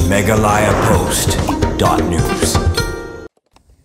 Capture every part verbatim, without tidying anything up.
Meghalaya Post dot news.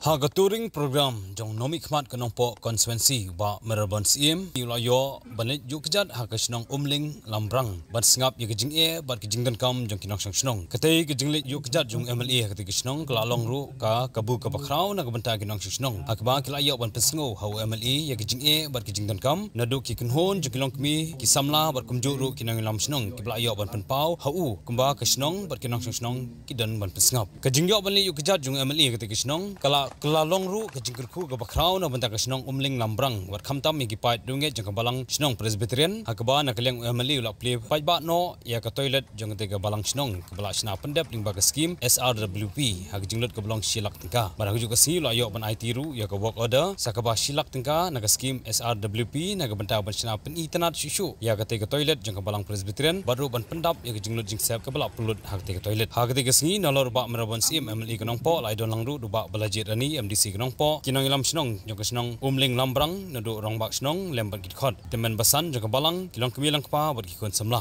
Ha ka touring program jong u Nongmihkhmat ka Nongpoh constituency, u Bah Mayral Born Syiem, u la ïoh ban leit ïuh kjat ha ka shnong Umling Lambrang ban sngap ïa ka jingeh bad ka jingdonkam jong ki nongshong shnong. Katei ka jingleit ïuh kjat jong u M L A ha katei ka shnong ka la long ruh ka kabu kaba khraw na ka bynta ki nongshong shnong, ha kaba ki la ïoh ban pynsngew ha u M L A ïa ka jingeh bad ka jingdonkam naduh ki kynhun jong ki longkmie, ki samla bad kumjuh ruh ki nongïalam shnong kiba la ïoh ban pynpaw ha u kumba ka shnong bad ki nongshong shnong ki don ban pynsngap. Ka jingïoh ban leit ïuh kjat jong u M L A ha katei ka shnong ka la, ka la long ruh ka jingkyrkhu kaba khraw na bynta ka shnong Umling Lambrang, wat khamtam ïa ki paid riewngeit jong ka balang shnong Presbyterian, ha kaba na ka liang u M L A u la plie paidbah noh ïa ka toilet jong katei ka balang shnong kaba la shna pyndep lyngba ka skhim S R W P ha ka jinglut kaba long shi lak tyngka. Bad ha kajuh ka sngi u la ïoh ban aiti ruh ïa ka work order sa kaba shi lak tyngka na ka skhim S R W P na ka bynta ban shna pynitynnad shuh shuh ïa katei ka toilet jong ka balang Presbyterian bad ruh ban pyndap ïa ka jinglut jingsep kaba la pynlut ha katei ka toilet. Ha katei ka sngi nalor u Bah Mayral Born Syiem M L A ka Nongpoh, la ïadon lang ruh da u Bah Balajied Rani M D C ka Nongpoh, ki nongïalam shnong jong ka shnong Umling Lambrang naduh rangbah shnong lem bad ki dkhot, tymmen basan jong ka balang, ki longkmie longkpa bad ki khun samla.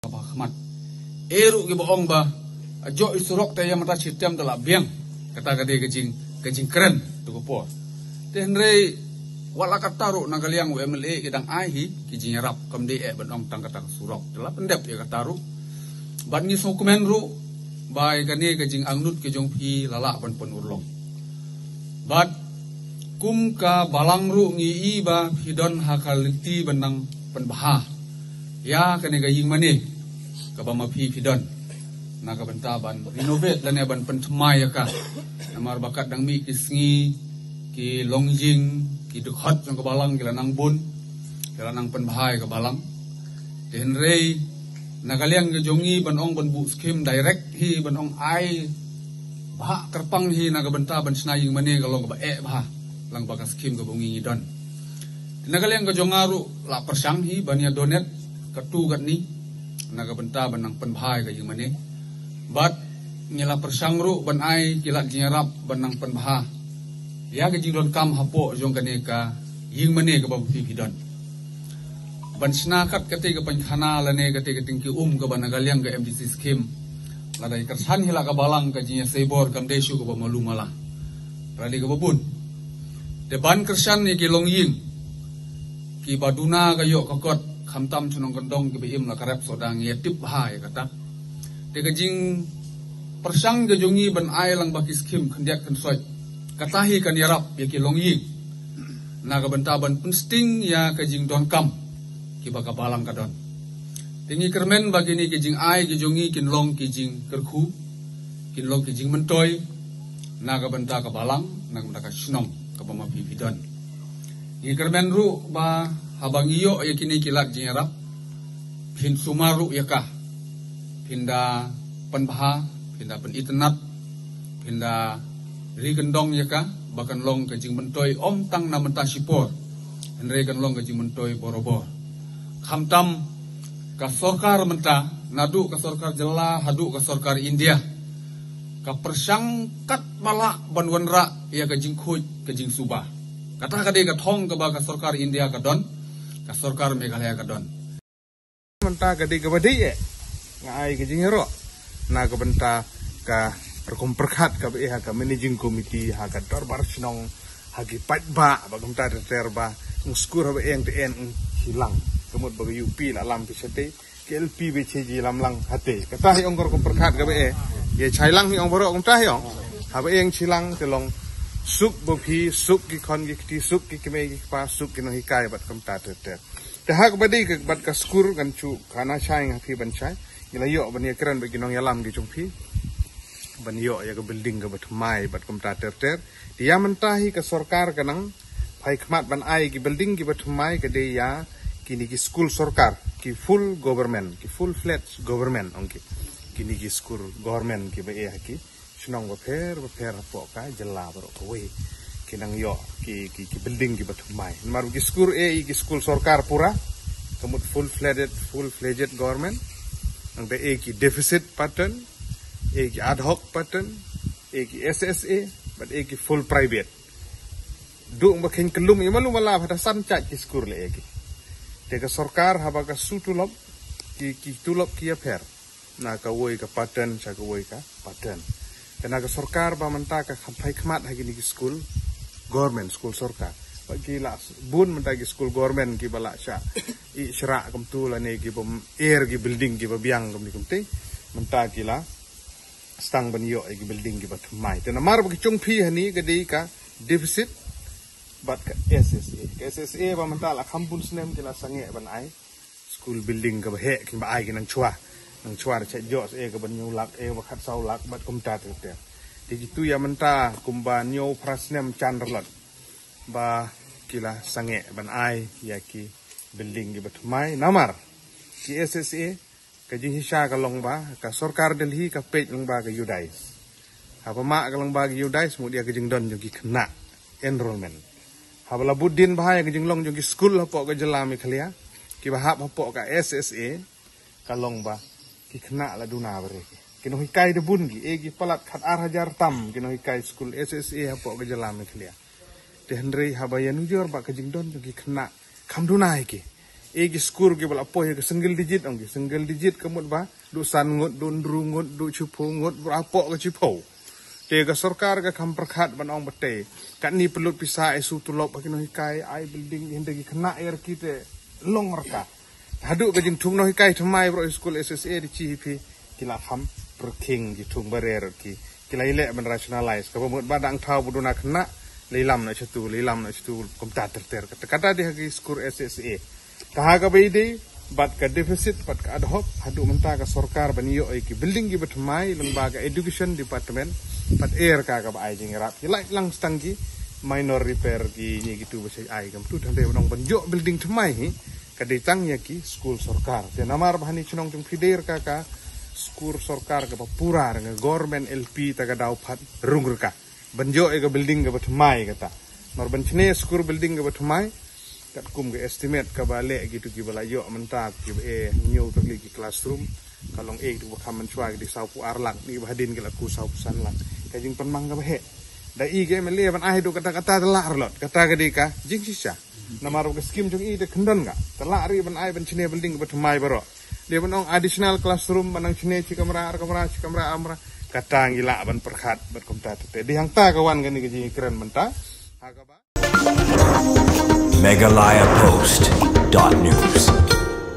Kaba khmat. E ruh kiba ong ba, a, jok i surok te ïa mynta shi tem te la biang. Kata ka dei ka jing, ka jingkren tu ka por. Te hynrei wat la katta ruh na ka liang u M L A ki dang ai hi ki jingïarap, kam dei eh ban ong tang kata ka surok. Te la pyndep ïa kata ruh. Bad ngi sngewkmen ruh ba ïa kane ka jingangnud ka jong phi la lah ban pynurlong. Bad kum ka balang ruh ngi i ba phi don ha ka lynti ban nang pynbha ïa kane ka ïing mane kaba ma phi phi don, na ka bynta ban renovate lane ban pynthymmai ïa ka. Namar ba kat dang mih ki sngi, ki longïing, ki dkhot jong ka balang ki la nang bun, ki la nang pynbha ïa ka balang. Te hynrei na ka liang ka jong ngi ban ong ban buh skhim direct hi, ban ong ai bha kyrpang hi na ka bynta ban shna ïing mane, ka long kaba eh bha lang bad ka skhim kaba ngi ngi don. Te na ka liang ka jong nga ruh la pyrshang hi ban ïa donate katto katne na ka bynta ban nang pynbha ïa ka ïing mane. Bad ngi la pyrshang ruh ban ai ki lad jingïarap ban nang pynbha ïa ka jingdonkam hapoh jong kane ka ïing mane kaba ma phi phi don. Ban shna kat katei ka painkhana lane katei ka tengki um kaba na ka liang ka M D C scheme. Lada i kyrshan hi la ka balang, ka jingïasei bor kam dei shuh kaba malu mala. Ka dei kaba bun. Te ban kyrshan ïa ki longïing kiba duna ka ïoh ka kot, khamtam shnong kyndong kiba im la ka rep sohda, ngi ïa tip bha ïa kata. Te ka jingpyrshang ka jong ngi ban ai lang bad ki skhim khyndiat khynsoit, kata hi kan ïarap ïa ki longïing na ka bynta ban pynsting ïa ka jingdonkam kiba ka balang ka don. Te ngi kyrmen ba kine ki jingai ki jong ngi kin long ki jingkyrkhu, kin long ki jingmyntoi na ka bynta ka balang, na ka bynta ka shnong kaba ma phi phi don. Ngi kyrmen ruh ba haba ngi ïoh ïa kine ki lad jingïarap, phin sumar ruh ïa ka, phin da pynbha, phin da pynitynnad, phin da ri kyndong ïa ka, ba kan long ka jingmyntoi ym tang na mynta shipor, hynrei kan long ka jingmyntoi borabor. Khamtam ka sorkar mynta, naduh ka sorkar jylla haduh ka sorkar India, ka pyrshang katba lah ban wanrah ïa ka jingkhuid ka jingsuba. Kata ka dei ka thong kaba ka sorkar India ka don, ka sorkar Meghalaya ka don. Mynta ka dei kaba dei eh, nga ai ka jingïaroh na ka bynta ka rukom pyrkhat kaba eh ha ka managing committee, ha ka dorbar shnong, ha ki paidbah, ba kumta ter ter ba ung skur haba eng te en ung hilang. Ka mut ba ka U P la lam pisa te, K L P ba che ji lam lang hate. Kata hi ong ka rukom pyrkhat kaba eh. Ïa chai lang hi ong baroh kumta hi ong. Haba eng chi lang te long suk ba phi, suk ki khon ki kti, suk ki kmie ki kpa, suk ki nonghikai bad kumta ter ter. Te ha kaba dei ka bad ka skur kan chu khana shai nga phi ban shai. Ngi la ïoh ban ïa kren bad ki nongïalam ki jong phi ban ïoh ïa ka building kaba thymmai bad kumta ter ter. Te ïa mynta hi ka sorkar ka nang phai khmat ban ai ki building kiba thymmai, ka dei ïa kine ki skul sorkar, ki full government, ki full fledged government ong ki. Kine ki skul government kiba eh ha ki shnong bapher bapher hapoh ka jylla baroh kawei, ki nang ïoh ki, ki, ki building kiba thymmai. Namar ki skul eh, ki skul sorkar pura, ka mut full fledged, full fledged government. Nang da eh ki deficit pattern, eh ki ad hoc pattern, eh ki S S A, bad eh ki full private. Duk ba khein kyllum ïa malu mala, hata san chait ki skul leh eh ki. Te ka sorkar haba ka su tulop, ki, ki tulop ki ïapher. na kawei ka pattern sha kawei ka pattern. Kane ka sorkar ba mynta ka kham phai khmat ha kine ki skul government, skul sorkar. Ba ki la bun mynta ki skul government ki ba la sha i shra kumtu lane ki ba er ki building ki ba biang kumne kumte. Mynta ki la stang ban ïoh ïa ki building ki ba thymmai. Te namar ba ki chung phi hani ka dei ka deficit bad ka S S A. Ka S S A ba mynta la kham bun snem ki la sangeh ban ai skul building ka ba heh kin ba ai ki nang chwa. Nang chwa da chah joh sa e ka ba hynñiew lak, e ka ba khatsaw lak bad kumta ter ter. Te kitu ïa mynta kumba hynñiew phra snem chan rlot ba ki la sangeh ban ai ïa ki building ki ba thymmai. Namar ki S S A ka jingshisha ka long ba ka sorkar Delhi ka peit long ba ka UDISE. Haba mah ka long ba ka UDISE mut ïa ka jingdon jong ki khynnah enrollment. Haba la bud dien bha ïa ka jinglong jong ki skul hapoh ka jylla Meghalaya ki ba hap hapoh ka S S A ka long ba ki khynnah la duna ba re ki. Ki nonghikai da bun ki, e ki palat khat ar hajar tam ki nonghikai skul S S A hapoh ka jylla Meghalaya. Te hynrei haba ïa nujor ba ka jingdon jong ki khynnah kham duna ïa ki. E ki skul ki ba la poi ha ka single digit ong ki, single digit ka mut ba du san ngut, du hynriew ngut, du shiphew ngut, ba hapoh ka shiphew. Te ka sorkar ka kham pyrkhat ban ong ba te katni pynlut pisa, ai shu tulop ha ki nonghikai, ai building, hynda ki khynnah ïa ki te long rka. Haduh ka jingthung nonghikai thymmai baroh skul S S A da chi hi phi ki la kham pyrkhing ki thung barer ki. Ki la ïaleh ban rationalize ka ba mut ba dang thaw ba duna khynnah, lei lam na shatu, lei lam na shatu kumta ter ter. Kata kata dei ha ki skul S S A. Ka ha ka ba ïadei bad ka deficit bad ka ad hoc, haduh mynta ka sorkar ban ïoh ïa ki building ki ba thymmai lyngba ka education department, pat er ka ka ba ai jingïarap. Ki lait lang stang ki minor repair ki, ïa kitu ba shai ai kam tu tang dei ba nong ban ïoh building thymmai hi. Ka dei tang ïa ki skul sorkar. Te namar ba hani chnong jong phi dei rka ka skul sorkar ka ba pura, rka government L P ta ka daw pat rung rka ban ïoh ïa ka building ka ba thymmai kata. Namar ban chne skul building ka ba thymmai katkum ka estimate ka ba leh kitu ki ba la ïoh mynta ki ba e hynñiew tylli ki classroom, ka long e kitu ba kham mynshwa ki dei sawphew ar lak, ni ba hadien ki la ku sawphew san lak. Ka jingpynmang ka ba heh. Da i ka M L A ban ai haduh kata kata da lah rlot. Kata ka dei ka jingshisha. Namar ba ka skim jong i te khyndiat ka. Te lah ri ban ai ban chne building ba thymmai baroh. Dei ban ong additional classroom ban nang chne chi kamra, ar kamra, chi kamra, ar kamra. Kata ngi lah ban pyrkhat bad kumta te. Dei hangta ka wan kane ka jingkren mynta. Ha ka ba. Meghalaya Post dot news.